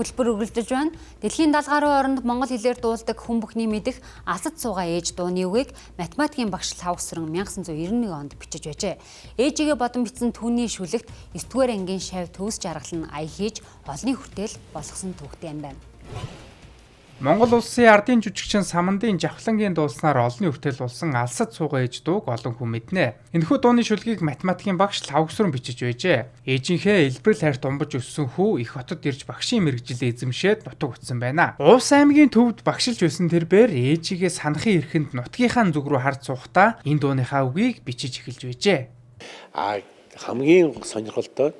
Хөтөлбөр үргэлжилж байна. Дэлхийн 70 гаруй оронд монгол хэлээр дуулдаг хүн бүхний мэдэх "Алсад суугаа ээж" дууны үгийг математикийн багш Лхавгсүрэн 1991 онд бичиж байжээ. Ээжигээ бодон бичсэн түүний шүлэгт 9-р ангийн шавь Төвс Жаргал нь ая хийж олонний хүртэл болгосон түүхтэй юм байна. Монгол улсын ардын жүжигчин Самандын Жавхлангийн дуулснаар олонний хүртэл болсон "Алсад суугаа ээж" дууг олон хүн мэднэ. Энэхүү дууны шүлгийг математикийн багш Лхавгсүрэн бичиж байжээ. Ээжийнхээ элбэрэл хайрт умбаж өссөн хүү их хотод ирж багшийн мэргэжилээ эзэмшээд нутаг утсан байна. Уус аймгийн төвд багшилж байсан тэрбээр ээжигээ санахын эрхэнд нутгийнхаа зүг рүү харж суухдаа энэ дууныхаа үгийг бичиж эхэлж байжээ. Хамгийн сонирхолтой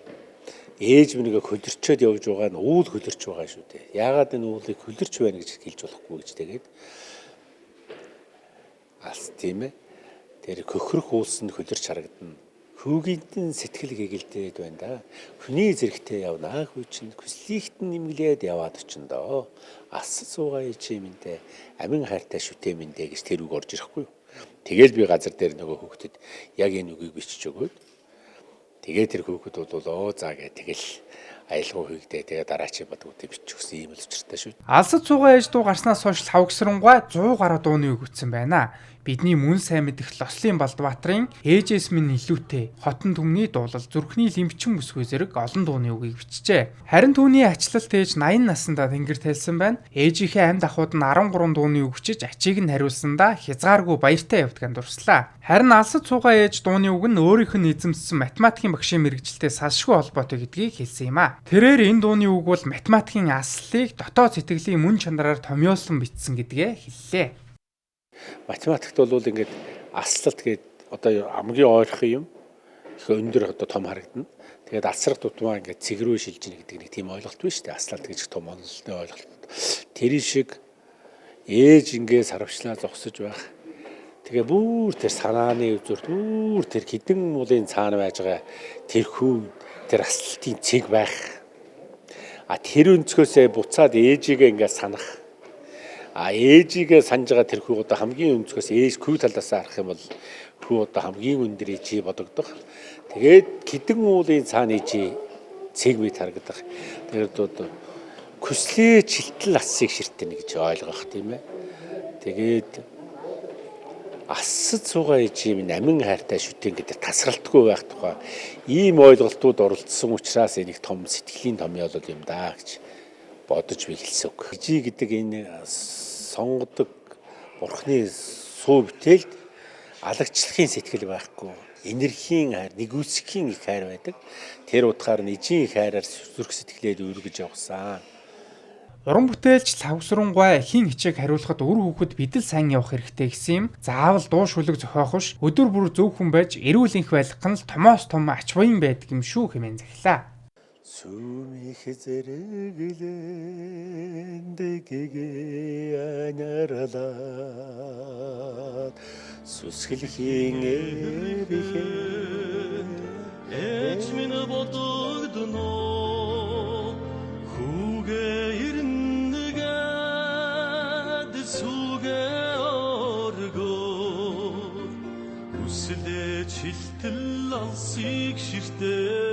ээж минь хөлөрчөөд явж байгаа нь уул хөлөрч байгаа шүү дээ. Яагаад энэ уулыг хөлөрч байна гэж хэлж болохгүй гэж тэгээд алс тийм ээ. Тэр хөхрөх уулс нь хөлөрч харагдана. Хүүгийнтэн сэтгэл гэгэлдээд байна да. Хүний зэрэгтэй явнаа хүү чинь хүслийхт нь нэмглээд яваад очино доо. Алсад суугаа ээжээ минь дээ. Амин хайртай шүтээ минь дээ гэж тэр үг орж ирэхгүй юу. Тэгэл би газар дээр нөгөө хүүхдэд яг энэ үгийг бичиж өгөөд тэгээ тэр хүүхэд бол оо за гэ тэгэл аялгау хийгдээ тэгээ дараачийн бадгуудыг бичих гэсэн ийм л учиртай шүү. "Алсад суугаа ээж" дуу гарснаас хойш Лхавгсүрэнгуй 100 гаруй дууны үг бичсэн байна. Бидний мөн сайн мэдэх Лослын Балдбаатарын "Ээжээс минь илүүтэй", "Хотон түмний дуулал", "Зүрхний лимчин бүсгүй" зэрэг олон дууны үгийг бичжээ. Харин түүний ачлалт ээж 80 наснда тэнгэр тайлсан байна. Ээжийнхээ амьд ахуйд нь 13 дууны үг бичиж ачийг нь хариулсандаа хязгааргүй баяртай явдгаан дурслаа. Харин "Алсад суугаа ээж" дууны үг нь өөрийнх нь эзэмссэн математикийн багшийн мэргэжилтэй салшгүй холбоотой гэдгийг хэлсэн юм а. Тэрээр энэ дууны үг бол математикийн аслыг дотоод сэтгэлийн мөн чанараар томьёолсон бичсэн гэдгээ хэллээ. Математикт бол ингээд аслалт гээд одоо хамгийн ойрхон юм их өндөр одоо том харагдана. Тэгээд алсрах тутмаа ингээд цэг рүү шилжинэ гэдэг нэг тийм ойлголт биш үү? Аслалт гэж том онолтой ойлголт. Тэр шиг ээж ингээд сарвчлаа зогсож байх. Тэгээ бүр тэр санааны үзүүрт бүр тэр хідэн муулын цаана байж байгаа тэр хүү тэр аслалтын цэг байх. А тэр өнцгөөсөө буцаад ээжигээ ингээд санах. А ээжигээ санаж байгаа тэр хүү одоо хамгийн өнцгөөс ээж хүү талаас харах юм бол хүү одоо хамгийн өндөр ээжий бодогдох. Тэгээд хідэн уулын цаана ээжий цэг мэт харагдах. Тэгээд одоо хүслээ чилтэл асыг ширтэнэ гэж ойлгох тийм ээ. Тэгээд алсад суугаа ээжий минь амин хайртай шүтэн гэдэг тасралтгүй байх тухай ийм ойлголтууд оролцсон учраас энийг том сэтгэлийн томьёолол юм даа гэж бодож би хэлсэн үг. Ээжий гэдэг энэ сонгодог бурхны суу бүтээлд алагчлахын сэтгэл байхгүй. Энергийн хайр, нэгүсгийн их хайр байдаг. Тэр утгаар нь ээжийн их хайраар зүрх сэтгэлээ өргөж явсан. Уран бүтээлч Лхавгсүрэнгуй хийн хичээг хариулахад үр хүүхэд бидэл сайн явах хэрэгтэй гэсэн юм. Заавал дуу шүлэг зохиох биш, өдөр бүр зөв хүн байж эрүүл энх байлгах нь л томоос том ач буян байдаг юм шүү хэмээн захилаа. Сүмих зэрэглэнд гэгээ анарлаад сүсгэлхийн эрхэн ээж минь бодогдно хүүгээ ирнэгэд сүгэ оргоо хүслээ чилтэл алсыг ширтэнэ.